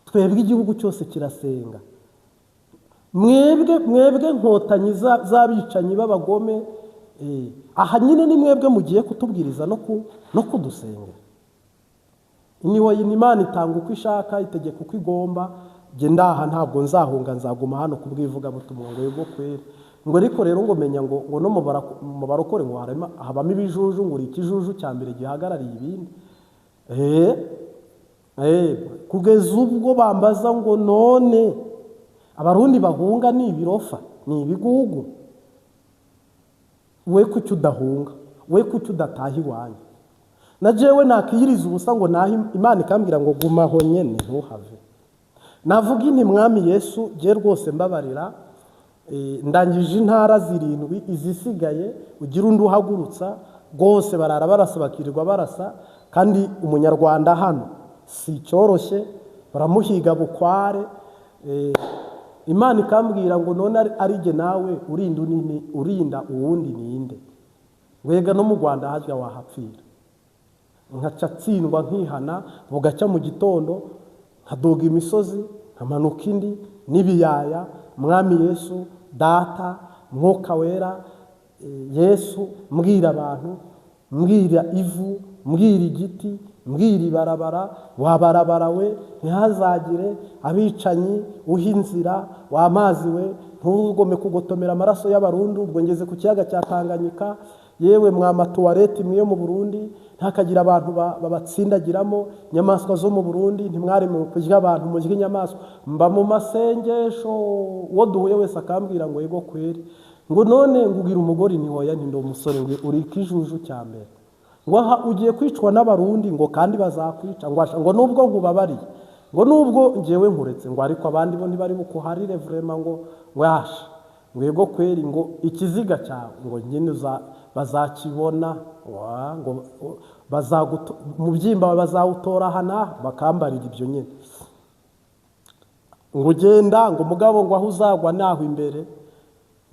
twebwe igihugu cyose kirasenga, mwebwe mwebwe nkotanyi z'abicanyi b'abagome, aha nyine ni mwebwe mugiye kutubwiriza no kudusengera? Niwo Imana itanga uko ishaka, itegeka uko igomba. Jye ndaha, ntabwo nzahunga, nzaguma hano kubw'ivugabutumwa. Ngo yego kweri, ngo ariko rero ngo menya ngo no mu barokore ngo habamo ibijuju, ngo uri ikijuju cya mbere gihagarariye ibindi. Kugeza ubwo bambaza ngo none abarundi bahunga ni ibirofa, ni ibigugu, we kuki udahunga, we kuki udataha iwanyu? Na jewe nakiyiriza ubusa ngo naho, Imana ikambwira ngo gumaho nyene, ntuhave. Navuga inti Mwami Yesu, jye rwose mbabarira, ndangije intara zirindwi, izisigaye ugira undi uhagurutsa. Rwose barara barasa, bakirirwa barasa, kandi umunyarwanda hano si icyoroshye, baramuhiga bukware. Imana ikambwira ngo none ari jye nawe urinda unini, urinda uwundi ninde? Wega no mu Rwanda harya wahapfira. Nkaca tsindwa, nkihana, bugacya mu gitondo nkaduga imisozi, nkamanuka indi n'ibiyaya. Mwami Yesu, Data, Mwuka Wera, Yesu, mbwira abantu, mbwira ivu, mbwira igiti, mbwira ibarabara, wabarabara we, ntihazagire abicanyi uha inzira, w'amazi we, ntugome kugotomera amaraso y'abarundi. Ubwo ngeze ku kiyaga cya Tanganyika. Yewe mwa matuwareti mwe yo mu Burundi, ntihakagire abantu babatsindagiramo. Inyamaswa zo mu Burundi, ntimwari mu kurya abantu, murya inyamaswa. Mba mu masengesho, uwo duhuye wese akambwira ngo yego kweri, ngo none ngo ugira umugore? Ni hoya, nti ndi umusore. Ngo uri ikijuju cya mbere, ngo aha ugiye kwicwa n'abarundi, ngo kandi bazakwica, ngo asha, ngo nubwo nkubabariye, ngo nubwo ngewe nkuretse, ngo ariko abandi bo ntibari bukuharire vraiment, ngo yasha, ngo yego kweri, ngo ikiziga cyawe ngo nyine uza. Bazakibona ngo umubyimba bazawutora hana, bakambarira ibyo nyine. Ngo ugenda ngo mugabo ngo aho uzagwa naho imbere,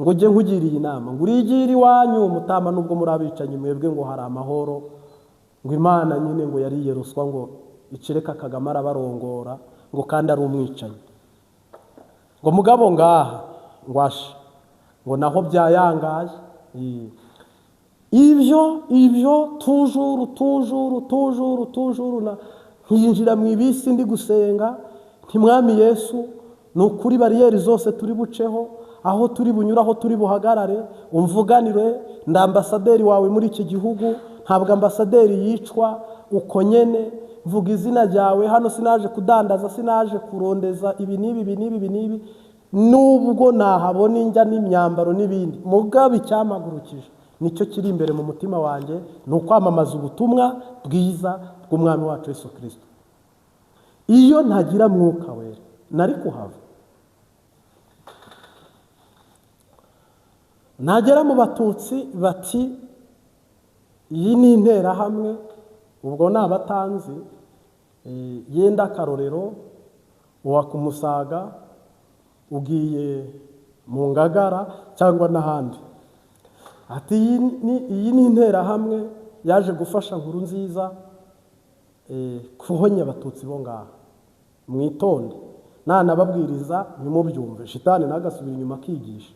ngo ujye nkugiriye inama ngo urigire iwanyu mutama, nubwo muri abicanyi mwebwe ngo hari amahoro, ngo Imana nyine ngo yariye ruswa ngo icireka Kagame arabarongora, ngo kandi ari umwicanyi. Ngo mugabo ngaha ngo ashe, ngo naho byayangaye. Ibyo tujuru tujuru tujuru tujuru, na nkinjira mu ibisi ndi gusenga nti Mwami Yesu, ni ukuri bariyeri zose turi buceho, aho turi bunyura, aho turi buhagarare, umvuganire, ndi ambasaderi wawe muri iki gihugu, ntabwo ambasaderi yicwa uko nyene, mvuga izina ryawe hano, sinaje kudandaza, sinaje kurondeza ibi n'ibi ibi n'ibi ibi n'ibi, nubwo nahabona injya n'imyambaro n'ibindi, mugabo icyamagurukije nicyo kiri imbere mu mutima wanjye, ni ukwamamaza ubutumwa bwiza bw'Umwami wacu Yesu Kristo. Iyo ntagira Mwuka Wera nari kuhava. Nagera mu Batutsi bati iyi ni interahamwe, ubwo ni abatanzi, yenda akarorero uwa kumusaga ugiye mu Ngagara cyangwa n'ahandi, ati iyi ni interahamwe yaje gufasha Nkurunziza kuhonya Abatutsi bo ngaha. Mwitonde, nanababwiriza ntimubyumve, shitani nagasubira inyuma akigisha.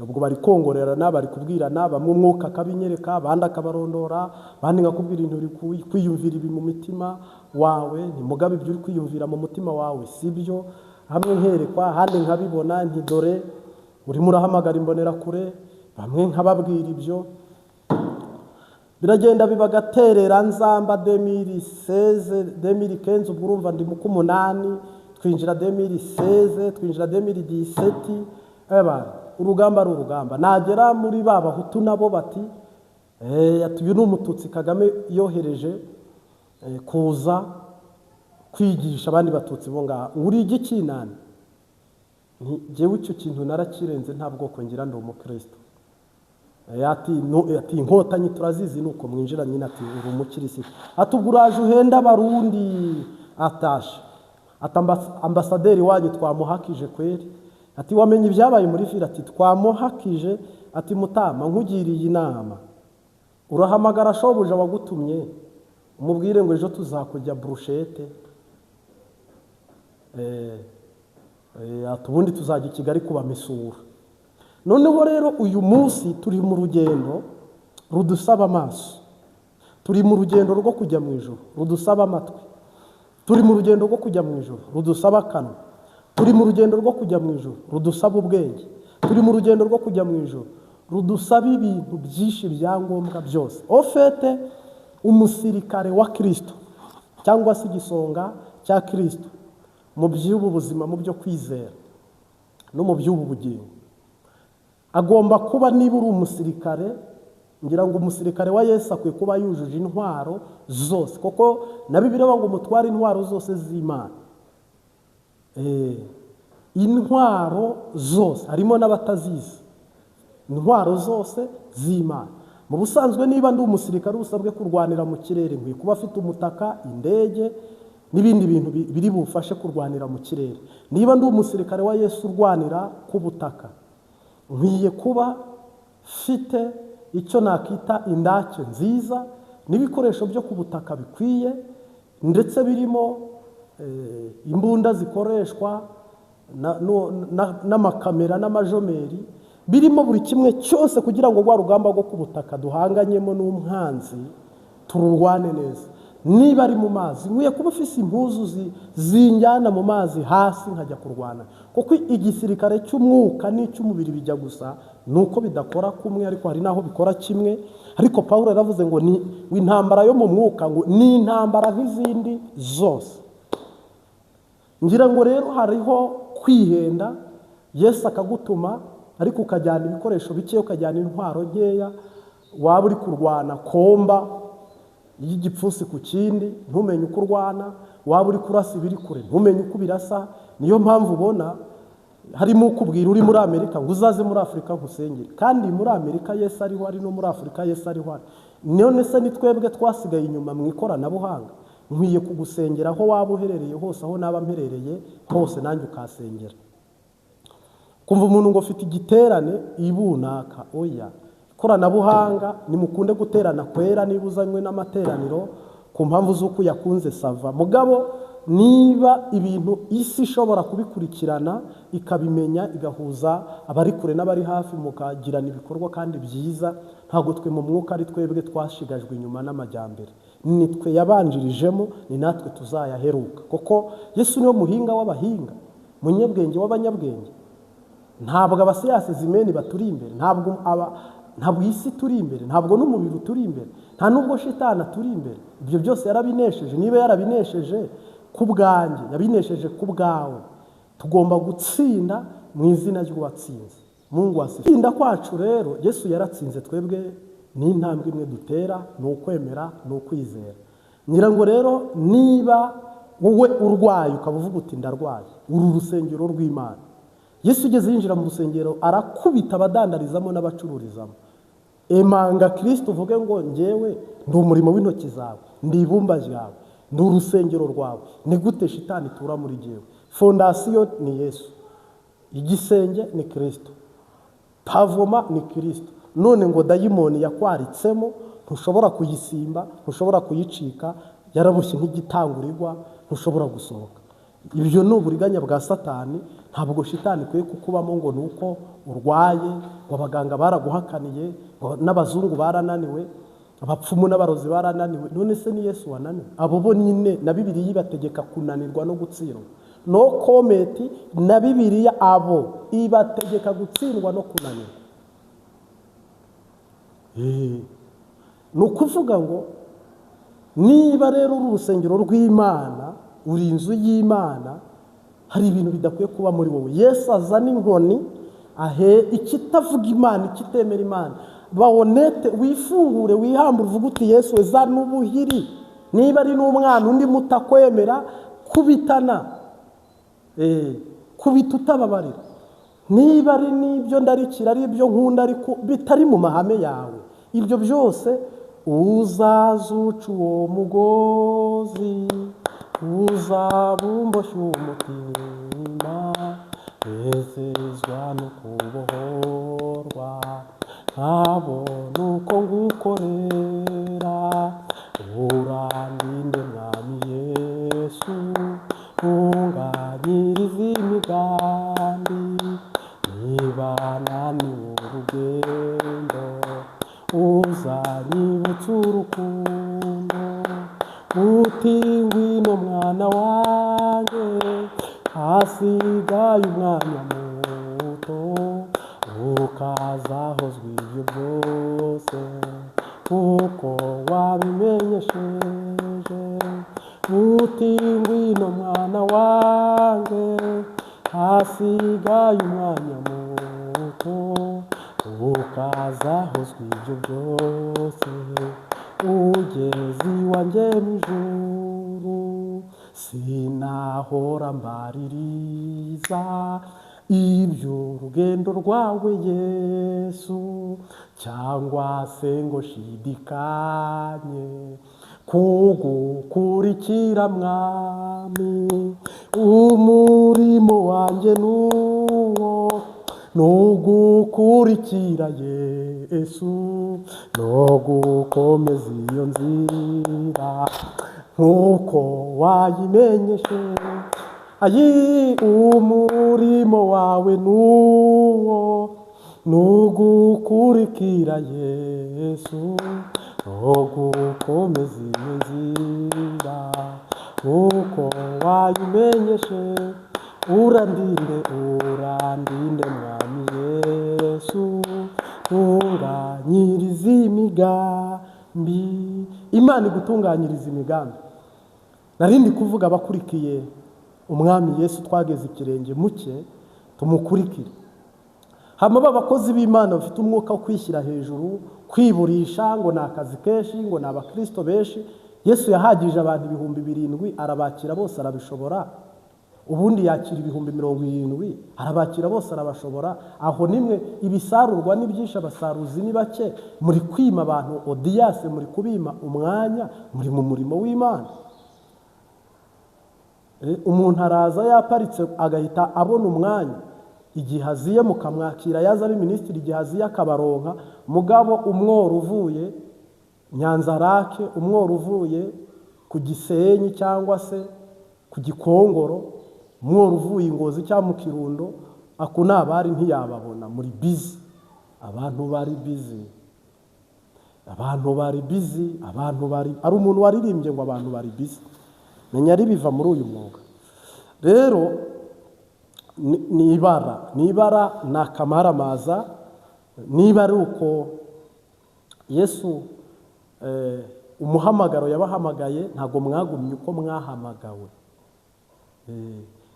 Ubwo bari kongorerana, bari kubwirana, bamwe umwuka akabinyereka, abandi akabarondora, abandi nkakubwira ibintu uri kwiyumvira ibi mu mitima wawe, ntimugabe ibyo uri kwiyumvira mu mutima wawe sibyo. Hamwe nkerekwa, ahandi nkabibona, nti dore urimo urahamagara imbonerakure, bamwe nkababwira ibyo. Biragenda bibagaterera nzamba 2016 2015, ubwo urumva ndi mu kumunani, twinjira 2016, twinjira 2017. Eba urugamba ari urugamba. Nagera muri ba Bahutu nabo bati uyu ni umututsi Kagame yohereje kuza kwigisha abandi Batutsi bo ngaha, uri igikinani. Njyewe icyo kintu narakirenze, nta bwoko ngira, ndi umukristo. Ati inkotanyi turazizi, nuko mwinjira nyine, ati uri umukirisitu. Ati ubwo uraje uhenda Abarundi, atashe. Ati ambasaderi wanyu twamuhakije kweri. Ati wamenye ibyabaye muri fira, ati twamuhakije. Ati mutama nkugiriye inama, urahamagara shobuja wagutumye umubwire ngo ejo tuzakujya brushete, ati ubundi tuzajya i Kigali kubamesura. Noneho rero uyu munsi turi mu rugendo rudusaba amaso, turi mu rugendo rwo kujya mu ijuru rudusaba amatwi, turi mu rugendo rwo kujya mu ijuru rudusaba akanwa, turi mu rugendo rwo kujya mu ijuru rudusaba ubwenge, turi mu rugendo rwo kujya mu ijuru rudusaba ibintu byinshi byangombwa byose. Ofete umusirikare wa Kristo cyangwa se igisonga cya Kristo mu by'ubu buzima, mu byo kwizera no mu by'ubu bugingo, agomba kuba, niba uri umusirikare, ngira ngo umusirikare wa Yesu akwiye kuba yujuje intwaro zose, kuko na Bibiliya ngo umutware intwaro zose z'Imana. Intwaro zose, harimo n'abatazizi, intwaro zose z'Imana. Mu busanzwe niba ndi umusirikare usabwe kurwanira mu kirere, nkwiye kuba afite umutaka, indege n'ibindi bintu biri bufashe kurwanira mu kirere. Niba ndi umusirikare wa Yesu urwanira ku butaka, nkwiye kuba mfite icyo nakita indake nziza n'ibikoresho byo ku butaka bikwiye, ndetse birimo imbunda zikoreshwa n'amakamera n'amajomeri, birimo buri kimwe cyose kugira ngo rwa rugamba rwo ku butaka duhanganyemo n'umwanzi tururwane neza. Niba ari mu mazi, nkwiye kuba ufise impuzu zinjyana mu mazi hasi nkajya kurwana, kuko igisirikare cy'umwuka n'icy'umubiri bijya gusa, nuko bidakora kumwe, ariko hari naho bikora kimwe. Ariko Paulo yaravuze ngo ni intambara yo mu mwuka, ngo ni intambara nk'izindi zose. Ngira ngo rero hariho kwihenda, Yesu akagutuma ariko ukajyana ibikoresho bike, ukajyana intwaro nkeya, waba uri kurwana komba y'igipfusi ku kindi ntumenye uko urwana, waba uri kurasa ibiri kure ntumenye uko birasa. Niyo mpamvu ubona Harimo ukubwira uri muri Amerika ngo uzaze muri Afurika nkusengere, kandi muri Amerika Yesu ariho ari, no muri Afurika Yesu ariho ari. None se ni twebwe twasigaye inyuma mu ikoranabuhanga? Nkwiye kugusengera aho waba uherereye hose, aho naba mperereye hose nanjye ukasengera. Kumva umuntu ngo ufite igiterane ibunaka, oya. Ikoranabuhanga, nimukunde guterana kwera, niba uzanywe n'amateraniro ku mpamvu z'uko uyakunze ça va. Mugabo niba ibintu isi ishobora kubikurikirana ikabimenya, igahuza abari kure n'abari hafi, mukagirana ibikorwa kandi byiza, ntabwo twe mu mwuka ari twebwe twashigajwe inyuma n'amajyambere. Ni twe yabanjirijemo, ni natwe tuzayaheruka, kuko Yesu niwe muhinga w'abahinga, munyabwenge w'abanyabwenge. Ntabwo abasiyasi zimeni baturi imbere, ntabwo isi turi imbere, ntabwo n'umubiri uturi imbere, nta nubwo shitani aturi imbere. Ibyo byose yarabinesheje. Niba yarabinesheje ku bwanjye, yabinesheje ku bwawe, tugomba gutsinda mu izina ry'uwatsinze. Mungu asifiwe. Gutsinda kwacu rero, Yesu yaratsinze, twebwe ni intambwe imwe dutera, ni ukwemera, ni ukwizera. Ngira ngo rero niba wowe urwaye ukaba uvuga uti ndarwaye, uru rusengero rw'Imana. Yesu ugeze yinjira mu rusengero arakubita abadandarizamo n'abacururizamo. Emanga Kristo uvuge ngo njyewe ndi umurimo w'intoki zawe, ndi ibumba ryawe, ndi urusengero rwawe. Ni gute shitani itura muri jyewe? Fondation ni Yesu, igisenge ni Kristo, pavement ni Kristo. None ngo dayimoni yakwaritsemo, ntushobora kuyisimba, ntushobora kuyicika, yaraboshye nk'igitangurirwa, ntushobora gusohoka. Ibyo ni uburiganya bwa Satani. Ntabwo shitani ikwiye kukubamo ngo ni uko urwaye, ngo abaganga baraguhakaniye, ngo n'abazungu barananiwe, abapfumu n'abarozi barananiwe. None se ni Yesu wananiwe? Abo bo nyine na Bibiliya ibategeka kunanirwa no gutsindwa. No comment. Na Bibiliya abo ibategeka gutsindwa no kunanirwa. Ni ukuvuga ngo niba rero uri urusengero rw'Imana, uri inzu y'Imana, hari ibintu bidakwiye kuba muri wowe. Yesu azana inkoni ahe ikitavuga Imana, ikitemera Imana. Ba honnête, wifungure, wihambure, uvuge uti Yesu we, zana ubuhiri. Niba ari n'umwana undi mutakwemera, kubitana, kubita utababarira. Niba ari n'ibyo ndarikira, ari ibyo nkunda ariko bitari mu mahame yawe, ibyo byose uzazuca uwo mugozi, uzabumboshye umutima, nezezwa no kubohorwa, nkabona uko ngukorera. Urandinde Mwami Yesu, ntunganyirize imigambi. Niba naniwe urugendo, uzanyibutsa urukundo, uti ngwino mwana wanjye, hasigaye umwanya muto, ukazahozwa ibyo byose kuko wabimenyesheje, uti ngwino mwana wanjye, hasigaye umwanya muto, ukazahozwa ibyo byose ugeze iwanjye mu ijuru. Sinahora mbaririza iby'urugendo rwawe Yesu, cyangwa se ngo shidikanye kugukurikira Mwami. Umurimo wanjye nuwo, nugukurikira Yesu, no gukomeza iyo nzira nk'uko wayimenyeshe. Ayi, umurimo wawe nuwo, nugukurikira Yesu, no gukomeza iyo nzira nk'uko wayimenyeshe. Urandinde, urandinde Mwami Yesu, tunganyiriza imigambi. Imana igutunganyiriza imigambi. Narindi kuvuga abakurikiye Umwami Yesu, twageze ikirenge muke, tumukurikire. Hama abakozi b'Imana bafite umwuka wo kwishyira hejuru, kwiburisha ngo ni akazi kenshi, ngo ni abakristo benshi. Yesu yahagije abantu 7,000, arabakira bose, arabishobora. Ubundi yakira 70,000, arabakira bose, arabashobora. Aho nimwe ibisarurwa ni byinshi, abasaruzi ni bake. Muri kwima abantu audience, muri kubima umwanya, muri mu murimo w'Imana. Umuntu araza yaparitse agahita abona umwanya igihe aziye mukamwakira, yaza ari minisitiri igihe aziye akabaronka. Mugabo umworo uvuye Nyanzarake, umworo uvuye ku Gisenyi cyangwa se ku Gikongoro, umworo uvuye Ingozi cyangwa mu Kirundo, ako nabari ntiyababona. Muri busy, abantu bari busy, abantu bari busy, abantu bari, ari umuntu waririmbye ngo abantu bari busy, menya ari biva muri uyu mwuga. Rero ni ibara, ni ibara, ni akamaramaza. Niba ari uko Yesu umuhamagaro yabahamagaye, ntabwo mwagumye uko mwahamagawe.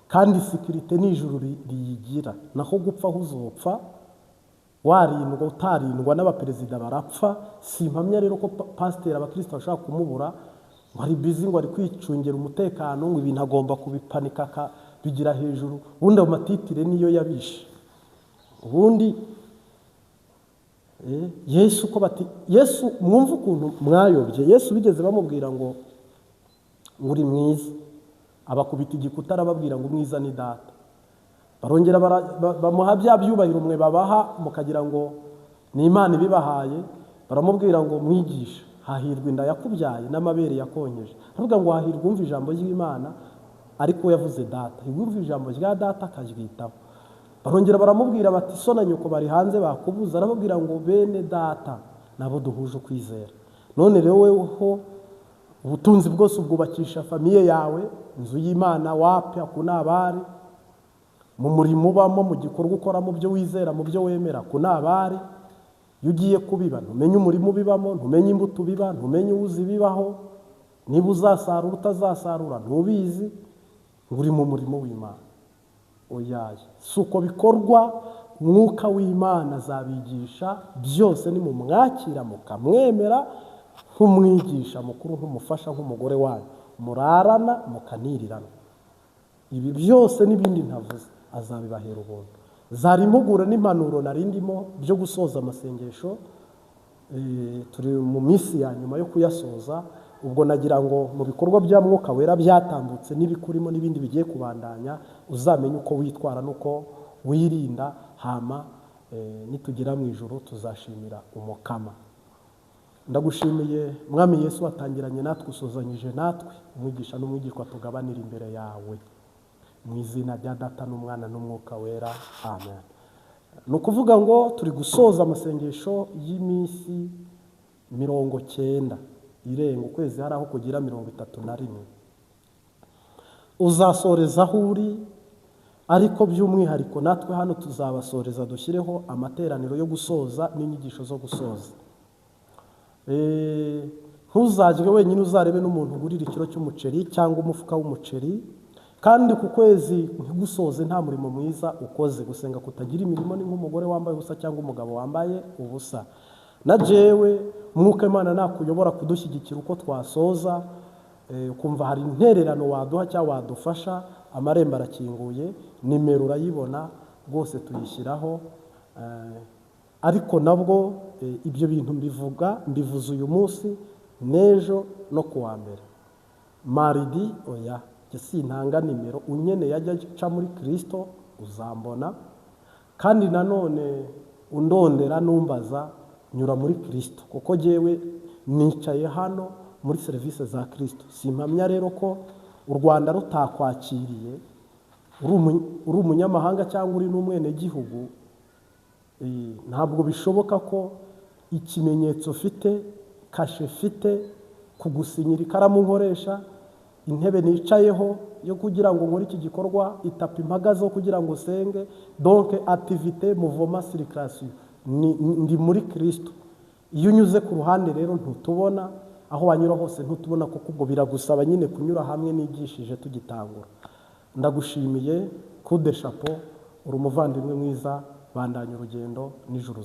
Kandi sécurité ni ijuru riyigira, naho gupfa aho uzopfa warindwa utarindwa, n'abaperezida barapfa. Simpamya rero ko pasiteri abakristo bashobora kumubura ngo ari busy, ngo ari kwicungira umutekano, ngo ibintu agomba kubipanika akabigira hejuru. Ubundi ayo matitre niyo yabishe. Ubundi Yesu ko bati Yesu, mwumve ukuntu mwayobye. Yesu bigeze bamubwira ngo uri mwiza, abakubita igikuta, arababwira ngo umwiza ni data. Barongera bamuha bya byubahiro mwe babaha mukagira ngo ni Imana ibibahaye. Baramubwira ngo mwigisha, hahirwa inda yakubyaye n'amabere yakonkeje. Aravuga ngo hahirwa umva ijambo ry'Imana, ariko yavuze data, umva ijambo rya data akaryitaho. Barongera baramubwira bati so na nyoko bari hanze bakubuza. Arababwira ngo bene data nabo duhuje ukwizera. None rero weho ubutunzi bwose ubwubakisha famille yawe, inzu y'Imana wapi? Ako abari mu murimo ubamo, mu gikorwa ukora, mu byo wizera, mu byo wemera, ako abari. Iyo ugiye kubiba ntumenye umurimo ubibamo, ntumenye imbuto ubiba, ntumenye uzi bibaho, niba uzasarura utazasarura ntubizi, ngo uri mu murimo w'Imana. Oyaye, si uko bikorwa. Umwuka w'Imana azabigisha byose nimumwakira mukamwemera nk'umwigisha mukuru, nk'umufasha, nk'umugore wanyu murarana mukanirirana. Ibi byose n'ibindi ntavuze azabibahera ubuntu. Zari impuguro n'impanuro nari ndimo byo gusoza amasengesho. Turi mu minsi ya nyuma yo kuyasoza. Ubwo nagira ngo mu bikorwa bya Mwuka Wera byatambutse n'ibikurimo n'ibindi bigiye kubandanya, uzamenye uko witwara n'uko wirinda. Hama nitugera mu ijuru tuzashimira Umukama. Ndagushimiye Mwami Yesu, watangiranye natwe, usozanyije natwe, umwigisha n'umwigishwa tugabanira imbere yawe, mu izina rya Data n'Umwana n'Umwuka Wera, amen. Ni ukuvuga ngo turi gusoza amasengesho y'iminsi 90 irenga ukwezi, hari aho kugira 31. Uzasoreza aho uri, ariko by'umwihariko natwe hano tuzabasoreza, dushyireho amateraniro yo gusoza n'inyigisho zo gusoza. Ntuzajye wenyine, uzarebe n'umuntu ugurira ikiro cy'umuceri cyangwa umufuka w'umuceri. Kandi ku kwezi ntigusoze nta murimo mwiza ukoze. Gusenga kutagira imirimo ni nk'umugore wambaye ubusa cyangwa umugabo wambaye ubusa. Na jewe Mwuka Imana nakuyobora kudushyigikira uko twasoza, ukumva hari intererano waduha cyangwa wadufasha, amarembo arakinguye, nimero urayibona rwose, tuyishyiraho. Ariko nabwo ibyo bintu mbivuga, mbivuze uyu munsi n'ejo no kuwa mbere, mardi oya, njye sintanga nimero. Unkeneye ajya aca muri Kirisito uzambona. Kandi nanone undondera numbaza, nyura muri Kirisito, kuko jyewe nicaye hano muri serivisi za Kirisito. Simpamya rero ko u Rwanda rutakwakiriye uri umunyamahanga cyangwa uri n'umwenegihugu. Ntabwo bishoboka ko ikimenyetso ufite, kashe mfite, kugusinyira, ikaramu nkoresha, intebe nicayeho yo kugira ngo nkore iki gikorwa, itapi mpagazeho kugira ngo usenge, donc activité, mouvement, circulation, ndi muri Kirisito. Iyo unyuze ku ruhande rero ntutubona, aho wanyura hose ntutubona, kuko ubwo biragusaba nyine kunyura hamwe nigishije tugitangura. Ndagushimiye, coup de chapeau, uri umuvandimwe mwiza, bandanya urugendo nijoro.